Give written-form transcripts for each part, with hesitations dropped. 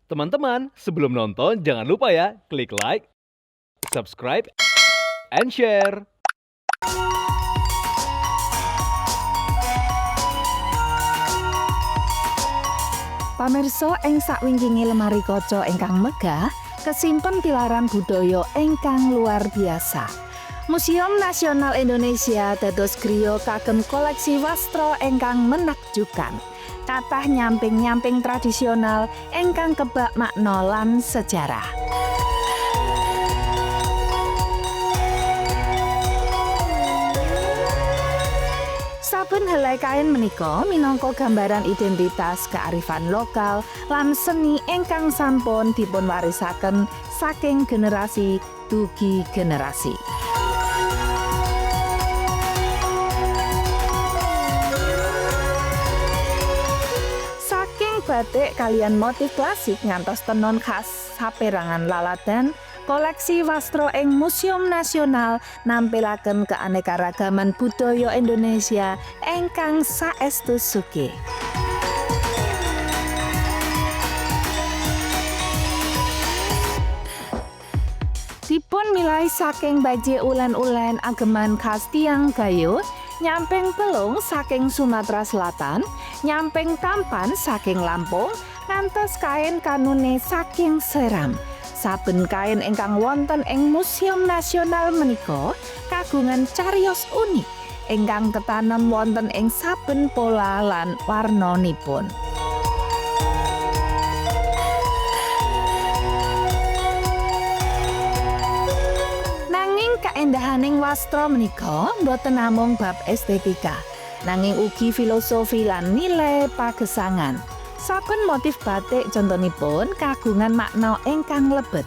Teman-teman, sebelum nonton jangan lupa ya klik like, subscribe, and share. Pamirsa, ing sakwingkinge lemari kaca ingkang megah, kesimpen pilaran budaya ingkang luar biasa. Museum Nasional Indonesia dados griya kagem koleksi wastra ingkang menakjubkan. Kathah nyamping-nyamping tradisional ingkang kebak makna lan sejarah. Saben helai kain menika minangka gambaran identitas kearifan lokal lan seni ingkang sampun dipun warisaken saking generasi dugi generasi. Saking batik kaliyan motif klasik ngantos tenun khas saperangan laladan, koleksi wastra ing Museum Nasional nampilaken keanekaragaman budaya Indonesia ingkang saestu sugih. Dipun milai saking baje ulen-ulen ageman khas tiyang Gayo, nyamping pelung saking Sumatera Selatan, nyamping tampan saking Lampung, ngantos kain kanune saking Seram. Saben kain ingkang wonten ing Museum Nasional menika kagungan cariyos unik ingkang ketanem wonten ing saben pola lan warnanipun. Nanging kaendahaning wastra menika boten namung bab estetika, nanging ugi filosofi lan nilai pagesangan. Saben motif batik contonipun kagungan makna ingkang lebet,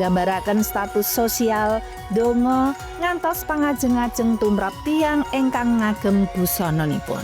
nggambaraken status sosial, donga, ngantos pangajeng-ajeng tumrap tiyang ingkang ngagem busananipun.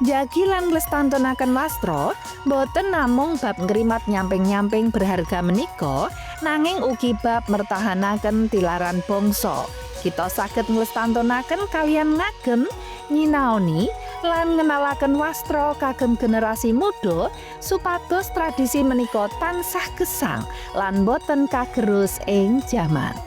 Jagi lan nglestantunaken wastra boten namung bab ngrimat nyamping-nyamping berharga menika, nanging ugi bab mertahanaken tilaran bangsa. Kita saged nglestantunaken kaliyan ngagem, nyinaoni, lan ngenalaken wastra kagem generasi muda supados tradisi menika tansah gesang lan boten kagerus ing jaman.